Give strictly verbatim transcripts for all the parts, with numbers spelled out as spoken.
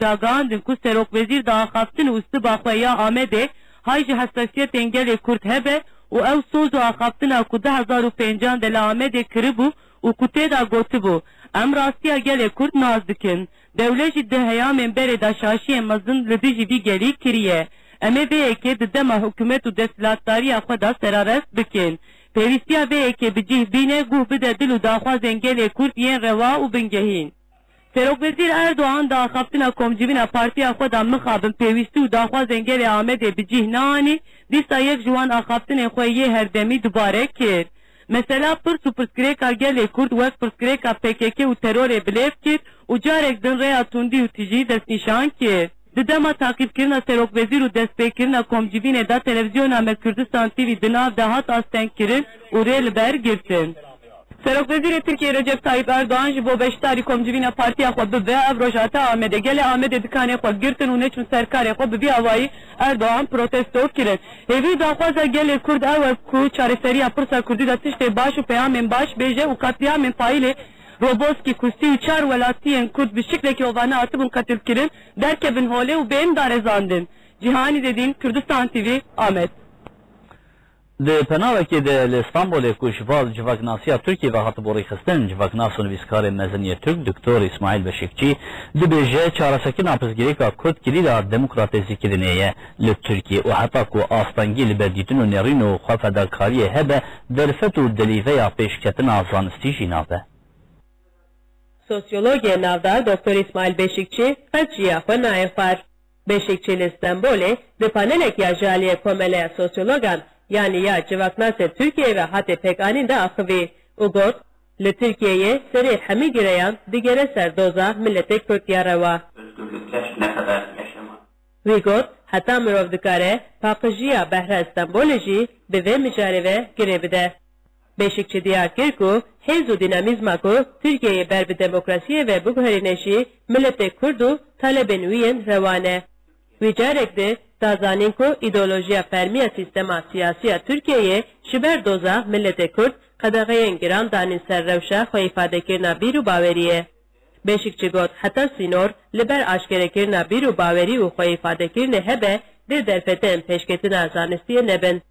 ragihandin ku serokwezîr di axaftin û siba xwe ya Amedê hay ji hesasiyetên gelê Kurd hebe û ew soz û axaftina ku du hezar û pêncan de li Amedê kiribû û ku tê de gotibû, em rastiya gelê Kurd nas dikin. Dewlet jî di heyamên berê de şaşiyên mezin li dijî vî gelî kiriye. Em ê vê yekê di dema hikûmet û desthilatdariya xwe de serarest bikin. Pêwîstiya vê yekê bi cih bîne, guh bide dil û daxwazên gelê Kurd yên rewa û bingehîn. Serokwezîr Erdogan di axaftina komcivîna partiya xwe de mixabin pêwîstî û daxwazên gelê Amedê bi cih neanî, dîsa yek ji wan axaftinên xwe yê herdemî dubare kir. Mesela pirs û pirsgirêka gelê Kurd wek pirsgirêka P K K û terorê bilêv kir û carek din rêya tundî û tijî destnîşan kir. Di dema taqîbkirina serokwezîr û destpêkirina komcivînê de televîzyona me Kurdistan T V di nav de hat astengkirin û rê li ber girtin. Serokwezîrê Tirkiyê Recep Tayyip Erdogan ji bo beşdarî komcivîna partiya xwe bibe, ev roj hate Amedê. Gelê Amedê dikanê xwe girtin û neçûn ser karê xwe. Bi vî awayî Erdogan protesto kirin. Hêvî û daxwaza gelê Kurd ew e ku çareseriya pirsa Kurdî de tiştê baş û peyamên baş bêje û katliamên fayîlê Roboskî, Kustî û çar welatiyên Kurd bi şiklekî hovane hatibûn qetilkirin, derkevin holê û bên darezandin. Cîhanî Zedîn, Kurdistan T V, Amed. Di penawekê de li Stenbolê ku ji va civaknasiya Tirkiyê ve hatibû rêxistin, civaknas û nivîskarê mezin yê Tirk Doktor Îsmaîl Beşîkçî dibêje, çaresekirina pirsgirêka Kurd kilîda demokratîzîkirinê ye li Tirkiyê û heta ku astengî li berdîtin û nêrîn û xwefedakariyê hebe, derfet û delîveya pêşketina zanistî jî nabe. Sosyologê navdar Doktor Îsmaîl Beşîkçî qet jiya xwe nayê xwar. Beşîkçî li Stenbolê di panelek ya ji aliyê Komeleya Sosyologan, yanî ya Civaknasê Tirkiyeyê ve hatê pêkanîn de axivî û got, li Tirkiyeyê serê hemî gireyan digere ser doza miletê Kurd ya rewa. Özgürlükler ne kadar yaşama. Wî got, heta mirov dikare paqijiya behra Stenbolê jî bi vê mijarê ve girê bide. Beşîkçî diyar kir ku hêz û dînamîzma ku Tirkiyeyê ber bi demokrasiyê ve biguherîne jî miletê Kurd û talebên wî yên rewa ne. Wî carek di da zanîn ku îdeolojiya fermî ya sîstema siyasî ya Tirkiyeyê ji ber doza miletê Kurd qedexeyên giran danîn ser rewşa xweîfadekirina bîr û baweriyê. Beşîkçî got, heta sînor li ber aşkerekirina bîr û bawerî û xweîfadekirinê hebe, dê derfetên pêşketina zanistiyê nebin.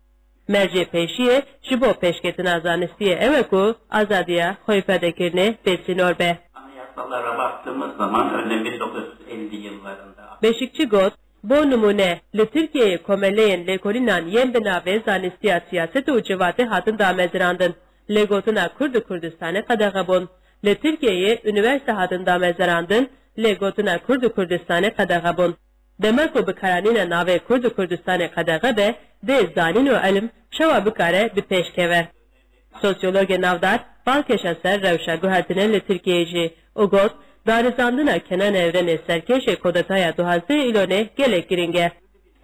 Mercê pêşiyê ji bo pêşketina zanistiyê ew e ku azadiya xweîfadekirinê bêsînor be. Anayasalara baktığımız zaman, örneğin bin dokuz yüz elli yıllarında Beşikçi got, bo nimûne, li Tirkiyeyê komeleyên lêkolînan yên bi navê zanistiya siyaset û civatê hatin damezirandin, lê gotina Kurd û Kurdistanê qedexe bûn. Li Tirkiyeyê unîversîte hatin damezirandin, lê gotina Kurd û Kurdistanê qedexe bûn. Dema ku bikaranîna navê Kurd û Kurdistanê qedexe be, dê zanîn û ilm çawa bikare bi pêş keve? Sosyologê navdar bal kêşa ser rewşa guhertinê li Tirkiyeyê jî û got, darizandina Kenan Evrenê serkêşê kodetaya duwazdehê Îlonê gelek girîng e.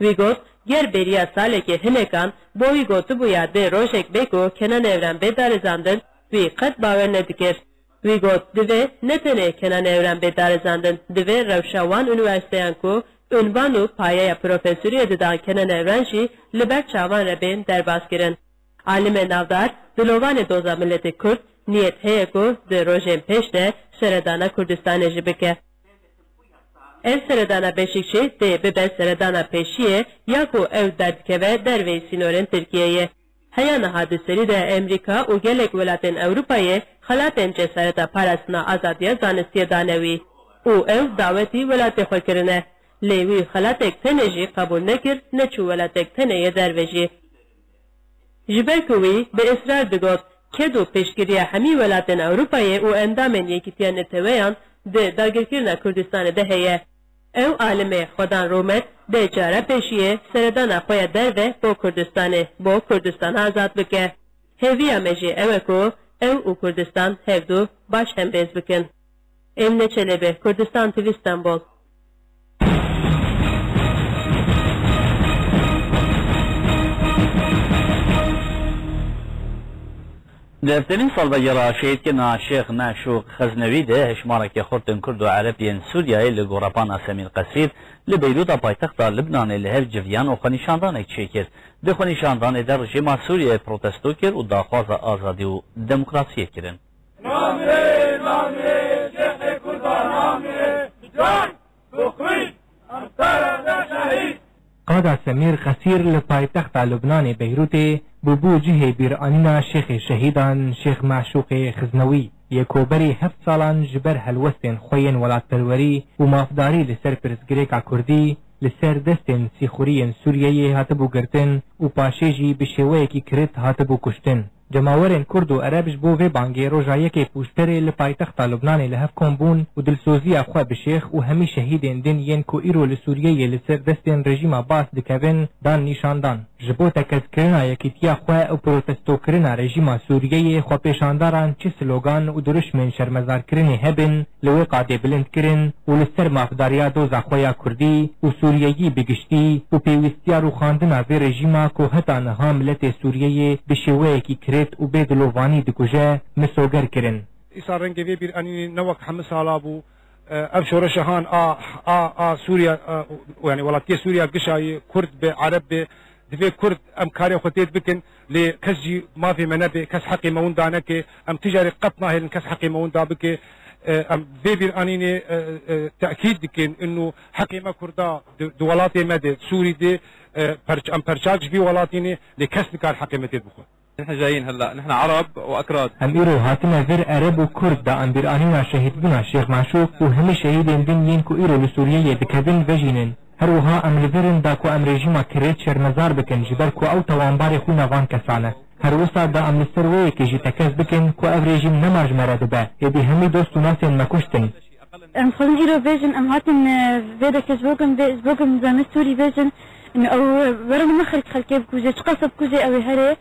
Wî got, ger bêriya salekê hinekan bo wî gotibûya dê rojek bê ku Kenan Evren bê darizandin, wî qet bawer nedikir. Wî got, divê ne tenê Kenan Evren bê darizandin, divê rewşa wan unîversîteyan ku unvan û payeya profesoriyê didan Kenan Evren jî li ber çavan re bên derbas kirin. Alimê navdar dilovanê doza miletê Kurd, niyet heye ku di rojên pêş de seredana Kurdistanê jî bike. Ev seredana Beşikçî dê bibe seredana pêşiyê ya ku ew derdikeve derveyî sînorên Tirkiyeyê. Heya niha di serî de Amerîka û gelek welatên Ewropayê xelatên cesareta parastina azadiya zanistiyê dane wî û ew dawetî welatê xwe kirine. Lê wî xelatek tenê jî qebûl nekir, neçû welatek tenê yê derve jî. Ji ber ku wî bi israr digot, ked û piştgiriya hemî welatên Ewropayê û endamên Yekîtiya Neteweyan di dagirkirina Kurdistanê de heye. Ew alimê xwedan rûmet dê cara pêşiyê seredana xwe ya derve bo Kurdistanê, bo Kurdistan azad bike. Hêviya me jî ew e ku ew û Kurdistan hevdu baş hemrêz bikin. Emine Çelebi, Kurdistan T V, Stenbol. Di hevdehemîn salvegera şehîdkirina Şêx Meşûq Xeznewî de hejmareke xurt ên Kurd û Ereb yên Sûriyeyê li gorepana Semîr Qesîr li Beyrûta paytexta Libnanê li hev civiyan û xwenîşandanek çêkir. Di xwenîşandanê de rejîma Sûriyeyê protesto kir û daxwaza azadî û demokrasiyê kirin. Namê, namê, Şêxê Kurda namê, can, bi xwîn, Ada Semîr Qesîr li paytexta Lubnanê Beyrûtê bûbû cihê bîranîna şêxê şehîdan Şêx Meşûqê Xiznewî yê ku berî heft salan ji ber helwestên xwe yên welatperwerî û mafdarî li ser pirsgirêka kurdî li ser destên sîxuriyên Sûriyeyê hatibû girtin û paşê jî bi şêweyekî kirit hatibû kuştin. Cemawerên Kurd û Ereb ji bo vê bangê roja yekê Pûşterê li paytexta Lubnanê li hev kom bûn û dilsoziya xwe bi şêx û hemî şehîdên din yên ku îro li Sûriyeyê li ser destên rejîma Baas dikevin, dan nîşandan. Ji bo tekezkirina yekîtiya xwe û protestokirina rejîma Sûriyeyê, xwepêşandaran çi slogan û dirişmên şermezarkirinê hebin, li wê qadê bilind kirin û li ser mafdariya doza xwe ya Kurdî û Sûriyeyî bi giştî û pêwîstiya rûxandina vê rejîma ku heta niha miletê Sûriyeyê bi şêweyekî kirit û bê dilovanî dikuje, misoger kirin. Îsal rengê vê bîranînê ne wek hemî sala bû. E, ev şoreşa han a, a, a Sûriya, e, yani welatiyê Sûriya gişayê, Kurd be, Ereb be, divê Kurd em karê xwe têt bikin, lê kes jî mafê me nebe, kes heqê me winda neke, em tu carê qet nahêlin kes heqê me winda bike. E, em vê bîranînê, e, e, tekîd dikin, inu heqê me Kurda di, di welatê me de, Sûrî de, e, perç-, em perçak ji vî welatî ne, lê kes nikar heqê me têt bixwe. نحن جايين هلأ، نحن عرب وأكراد. Em îro hatine vir Ereb û Kurd da em bîranîna şehîdbûna Şêx Meşûq û hemî şehîdên din yên ku îro li Sûriyeyê dikevin vejînin. Her wiha em li vir in da ku em rejîma kirêt şermezar bikin, ji ber ku ew tawanbarê xwîna van kesan e. Her wisa da em li ser wê yekê jî tekez bikin ku ev rejîm nema ji me re dibe, êdî hemî dost û nasên me kuştin. Em dixwazin îro bêjin, em hatin, e, vê dekê ji bo ku em bê-, ji bo ku em zanî Sûrî bêjin, em ew, e, werin me xelk xelkê bikuje, çiqas bikuje ew ê herê.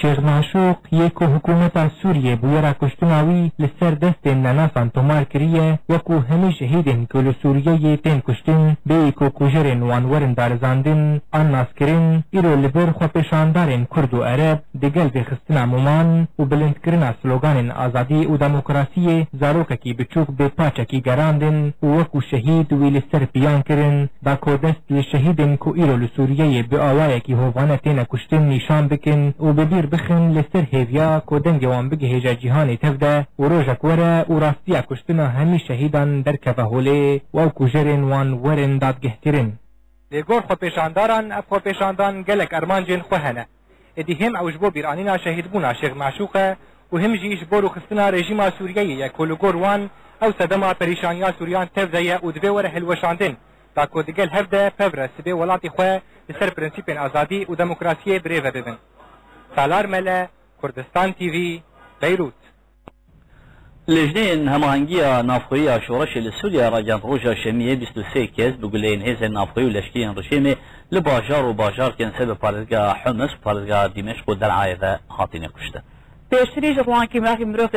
Şêx Meşûq yê ku hikûmeta Sûriyê bûyera kuştina wî li ser destên nenasan tomar kiriye, wekû hemî şehîdên ku li Sûriyeyê tên kuştin, bêyî ku kujerên wan werin darizandin an naskirin, îro li vir xwepêşandarên Kurd û Ereb, digel vêxistina moman û bilindkirina sloganên azadî û demokrasiyê, zarokekî biçûk bê paçekî gerandin û wekû şehîd wî li ser piyan kirin, da ku dest li şehîdên ku îro li Sûriyeyê bi awayekî hovane têne kuştin nîşan bikin û bi bîr bixin li ser hêviya ku dengê wan bigihêje cîhanê tev de û rojek were û rastiya kuştina hemî şehîdan derkeve holê û ew kujerên wan werin dadgehkirin. Li gor xwepêşandaran, ev xwepêşandan gelek armancên xwe hene. Êdî him ew ji bo bîranîna şehîdbûna Şêx Meşûq e û him jî ji bo rûxistina rejîma Sûriyeyê ye ku li gor wan ew sedema perîşaniya Sûriyan tev de ye û divê were hilweşandin, da ku digel hev de pev re sibê welatê xwe li ser prensîpên azadî û demokrasiyê birêve bibin. Salar Mele, Kurdistan T V, Beyrût. Lêjneyên Hemahengiya Navxweyî ya Şoreşê li Sûriye ragihand roja Şemiyê bîst û sê kes bi guleyên hêzên navxweyî û leşkeriyên rejîmê li bajar û bajarkên ser bi parêzgeha Humis û parêzgeha Dîmeşq û Der'ayê ve hatine kuştin. Pêştirî ji rûhankî mafê mirov